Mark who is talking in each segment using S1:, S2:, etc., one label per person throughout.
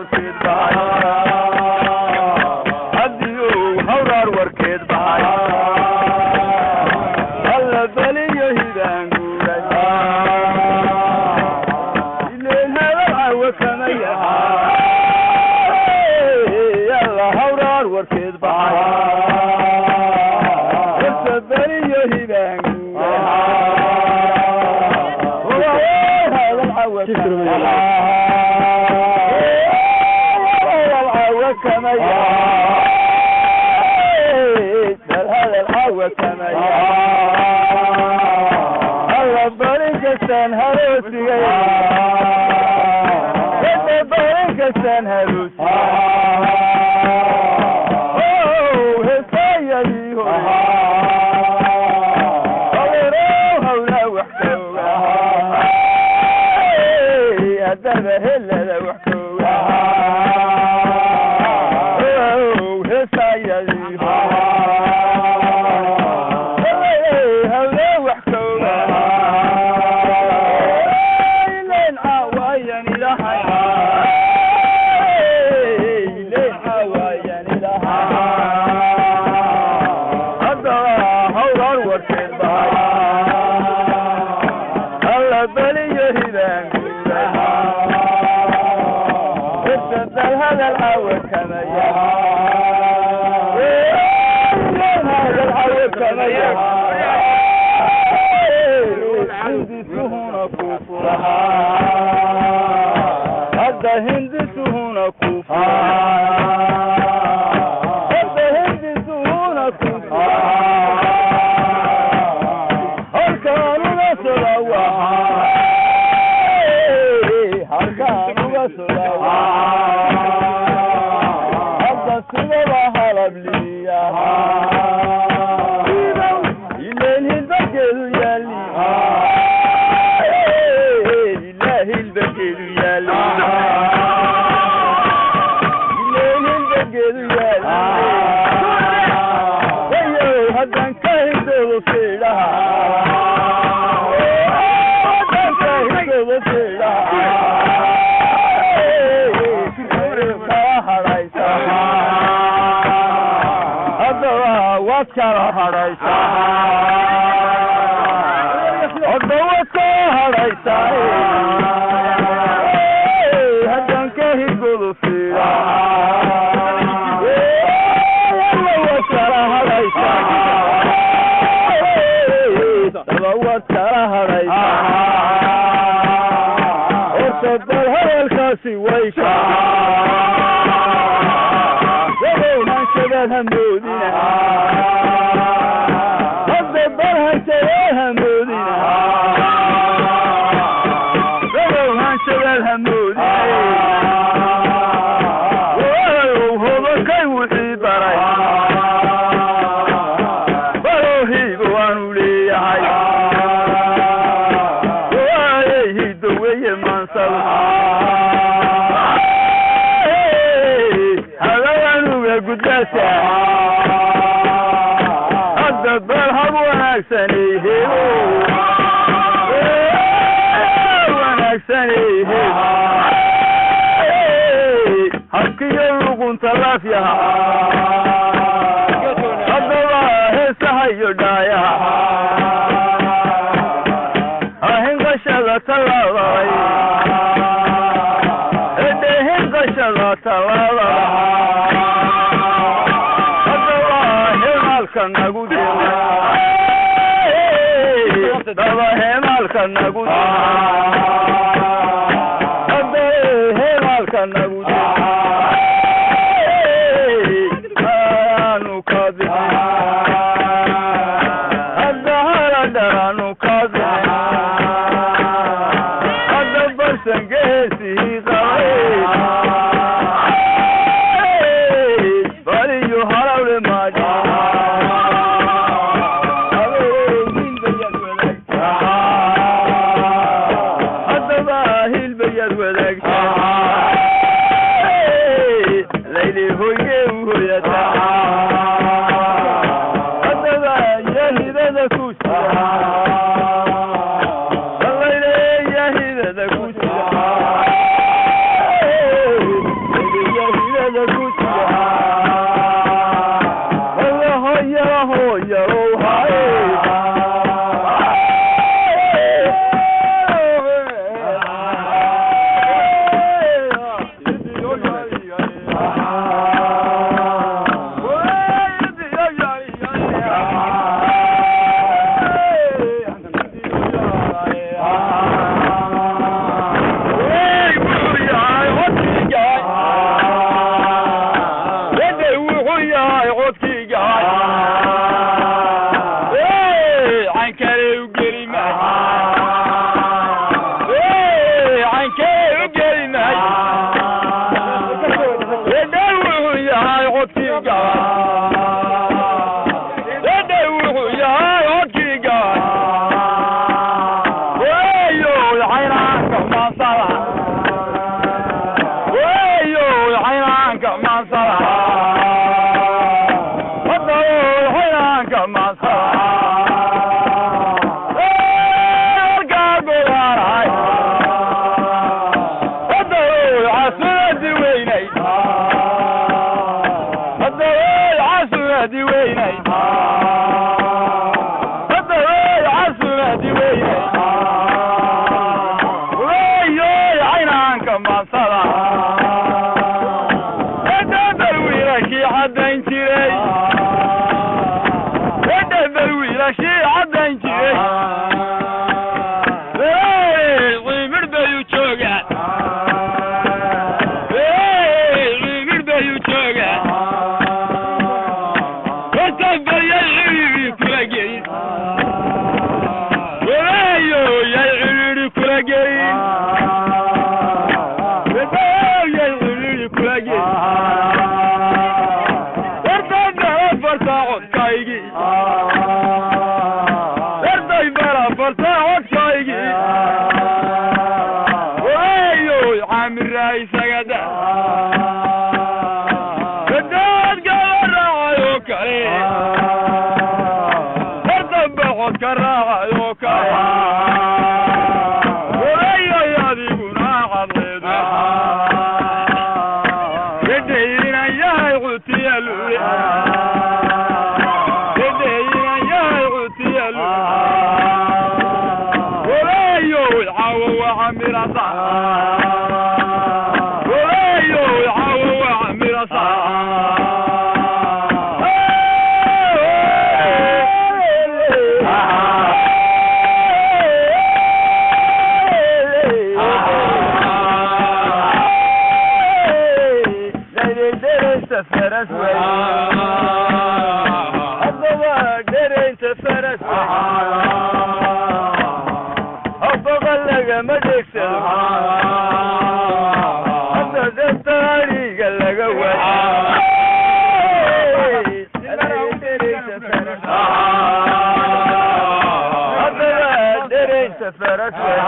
S1: Warkeed bahay haddii uu hawraar warkeed bahay alla beliyo hibaan guuray ileen hadal cawa kama yahay alla hawraar warkeed bahay horta beliyo hibaan guuray hadal cawa kama hadal cawa kama yahay hadal cawa kama yahay alla bari kastaan haroosigay hadda bari kastaan haroosigay heesayadii hore adeerow hawlaa wax ka oga haddaba helada wax ka oga heesayadii hore hawlaa wax ka oga ileen caawayan ilahay ileen caawayan ilahay haddaba hawlaar warkeed bahay alla beliyo hibaan guuray horta bal hadal cawa kama yahay hadal cawa kama yahay hindisuhuna ku furaha hadda hindisuhuna ku hadda hindisuhuna ku halkaan uga sodawa halkaan uga sodawa hadda sidaba halabliya ileen hilbageedu yaali ilaa hilbageedu yaali ileen hilbageedu yaali wayow haddaan ka hidoodo fiidhaha haddaan ka hidoodo fiidhaha kala hadhaysa haddaba waad kala hadhaysaa hadda waad kala hadhaysaa haddaan ka hidoodo fiidhaha waad kala hadhaysaa daba waad kala hadhaysaa horta bal hadalkaasi way ka wadow hanshabaad hamoodina hadda bal hanshabaad hamoodina wadow hanshabaad hamoodina wadow hobakay wixii baray balow hiibo waanu leeyahay waayay hido weeye maansada hadawanuga gudbaasa hadda bal hab wanaagsanayhe wanaagsanayhe habkiyo luqunta laafyaha haddaba heesaha iyo dhaayaha ahinqashada tallaabay hedhe hinqashada tallaabada haddaba hemaalka nagu dira daba hemaalka nagu dira hadda hemaalka nagu dira aanu ka bixin hadda haladharaanu ka bixin hadda barsangeesihii qabay baliyo halawle maadhi haddaba hilbayaad wadaagtaa layli hoyge u hoyata haddaba yaa hibada ku sida layle yaa hibada ku sida Maansada edhabal wiilashii caddayn jiray, edhabal wiilashii caddayn jiray, ciimidh bayu joogaan, ciimidh bayu joogaan. Horta baryay cidhiidhi kula gelin, wabayo yay cidhiidhi kula gelin, wabayo yay cidhiidhi kula gelin. Horta bala fartaa codkaygii, hortay bala fartaa codkaygii, wabayo caamiraa isagada gadaad gaba raacayoo kale, hordamba codka raacayoo kale, wabayay adiguna cadleedo gedhaynan yahay cutiya lule, gedhaynan yahay cutiya lule. Wabayo caawo waxa mirasa, wabayo caawo waxa mirasa. Lagama dheegsado hadda destaariga laga waayo, haddaba dhereynta faras wey,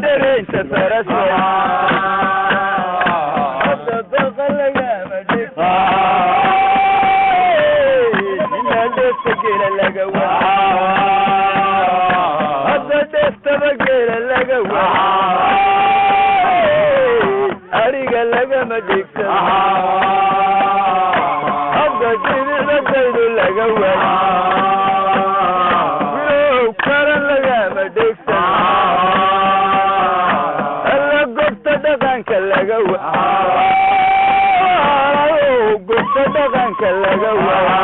S1: dhereynta faras wey, hadda baqa lagama dheegsado, inaa dheefta geela laga waayo, hadda dheeftaba geela laga waayo, ariga lagama dheegsado, hadda dhibicda daydu laga waayo, wilow karan lagama dheegsado, alla gobta dhaqanka laga waayo, gobta dhaqanka laga waayo,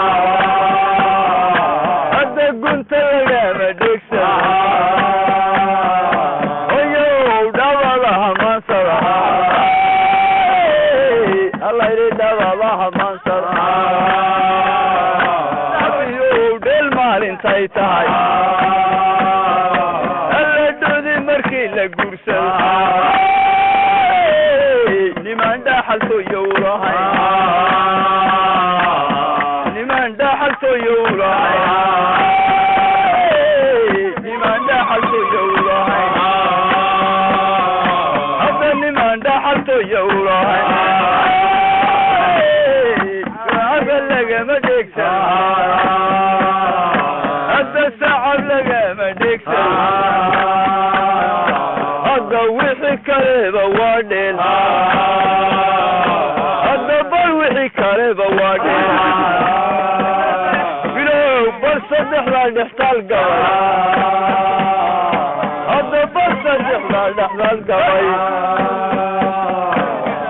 S1: hadda gunta lagama dheegsado, oyow dhabadaha maansada, allaydi dhabadaha maansada, abiyow dheel maalintay tahay, alla dhudi markii la guursado, niman dhaxaltooyo ulahay, niman dhaxaltooyo ulahay, niman dhaxaltooyo ulahay, hadda niman dhaxaltooyo ulahay, sacaba lagama dheegsado, hadda sacab lagama dheegsado, hadda wixii kaleba waa dheel, hadda bal wixii kaleba waa dheel, bilow bal saddexdaa dhextaal gabay, hadda bal saddexdaa dhextaal gabay,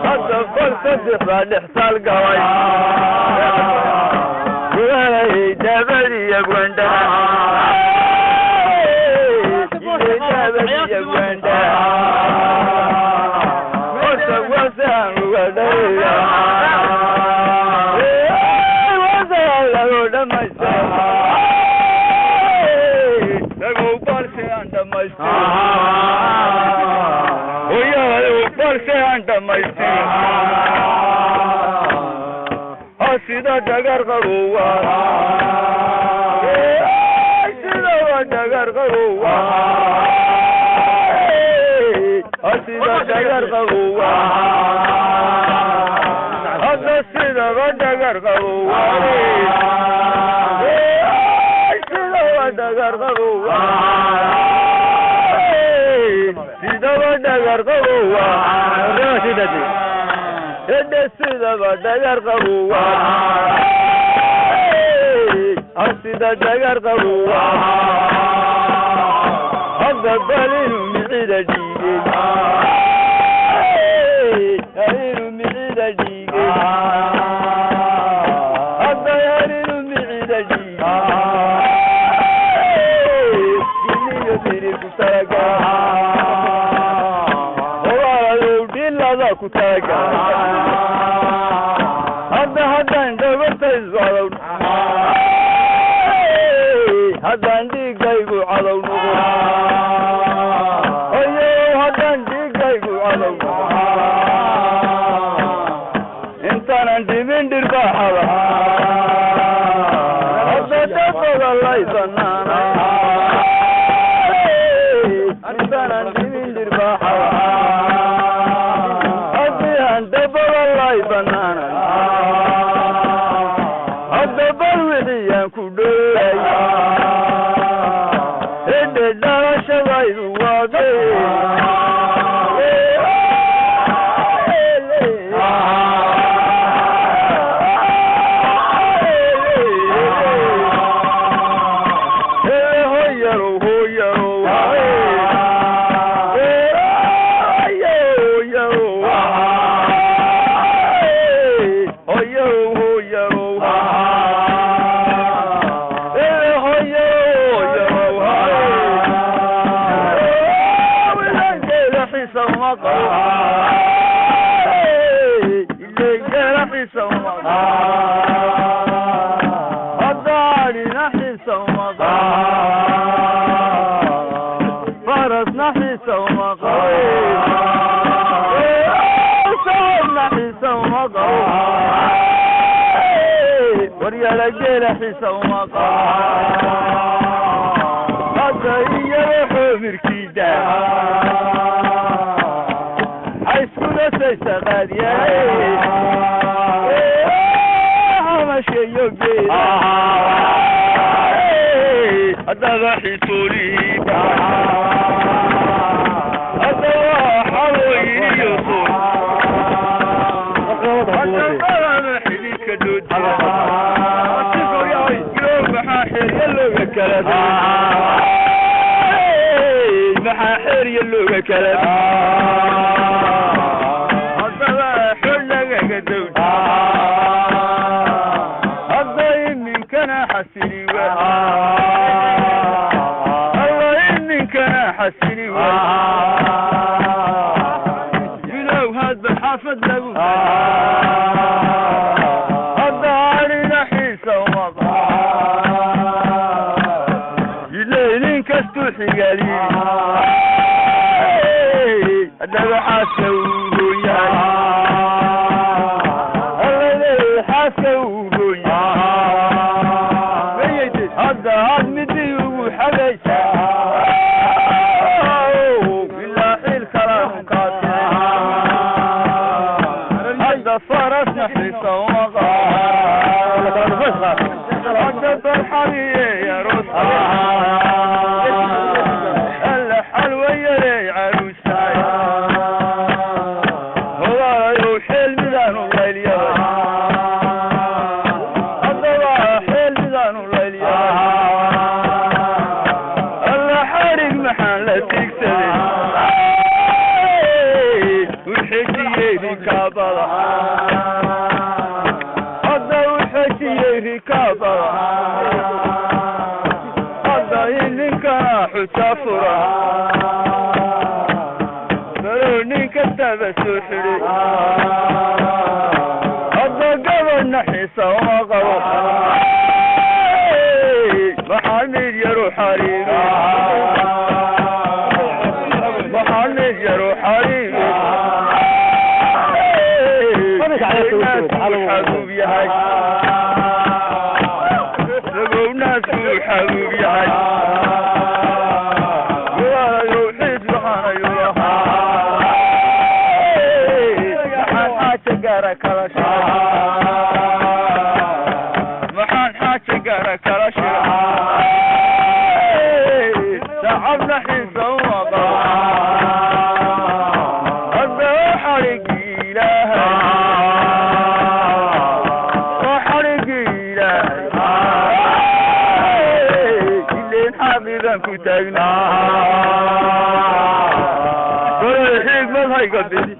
S1: hadda bal saddexdaa dhextaal gabay. Walay dabadiya gwandha, dabadiya gwandha, horta wasaan uga dhaya, wasaan lagu dhamaystay, dagow balse aan dhamaystay, hoyayo balse aan dhamaystay, sida dhagar qabowa, sida waa dhagar qabowa, sida dhagar qabowa, hadda sidaba dhagar qabowa, sidaba dhagar qabowa, sidaba dhagar qabowa, hedhe sidaba dhagar qabowa, sida dhagar qabowa, hadda balinu mid Micida dhiigay, inuu micida dhiigay, hadda inuu micida dhiigay, diniyo dirir ku talagal, walaalayow, dhilada ku talagal. Hadda haddaan dhagortaysu cadow, haddaan dhiigaygu cadow noqo, ayo haddaan dhiigaygu cadow noqo, intaanan dhimin dhirbaaxada, hadda dabada lay banaanay, intaanan dhimin dhirbaaxada, haddii aan dabada lay banaanay, hadda bal wixii aan ku dhoolay hidhe dhalashadaydu waabe. Hoyarow, hoyarow, hoyarow, hoyarow, hoyarow, hoyarow, wilankeeda xiisa uma qabo, ilegeela xiisa uma qabo, haddaadhina xiisa uma qabo, farasna xiisa uma qabo, sacabna xiisa uma qabo, waryaala geela xiisa uma qabo. Hadda iyado xoomirkiida xayskuna saysa qaadiyay xamashayo geela, haddaba xisuulihiida, haddaba xawooyiniyo suur, haddaba xididka dhoodira, maxaa xeerya looga kala, maxaa xeerya looga kala, haddaba xol lagaga dowd, hadda iminkana xasili wa, alla iminkana xasili wa, bilow hadba xaafad lagu, hadda adhina xiisa uma ilaynin kastuu xigaal yidhi, haddaba xaaska uu roon yahay, allale xaaska uu roon yahay, hadda aad midii ugu xagaysaa ilaa xiil kalaanu kaatee, hadda farasna xiisa uma hadda barxadiye aroos, alla xalwayaley caruusaay, hogaalayow xeel midaanu laylyaday, haddaba xeel midaanu laylyaday, alla xadhig maxaan la tiigsaday, u xejiyey rikaabada, hadda u xejiyey rikaabada, hadda ininkana xuja fura, balow nin kastaba soo xidhay, hadda gabadhna xiisa uma qabo, maxaa mid yaru xariiri, maxaa mid yaru xariiri, xabuub yahay, ragownaasku xabuub yahay, walaalayow xiis waxaanayu lahaa, maxaan xaaja gaara kala shiray, maxaan xaaja gaara kala shiray, sacabna xiisa uma qabo, hadda xadhigii Ilaahay, waa xadhigii Ilaahay, ileen. Xaqiidaan ku taagna xigmad hayga bidi.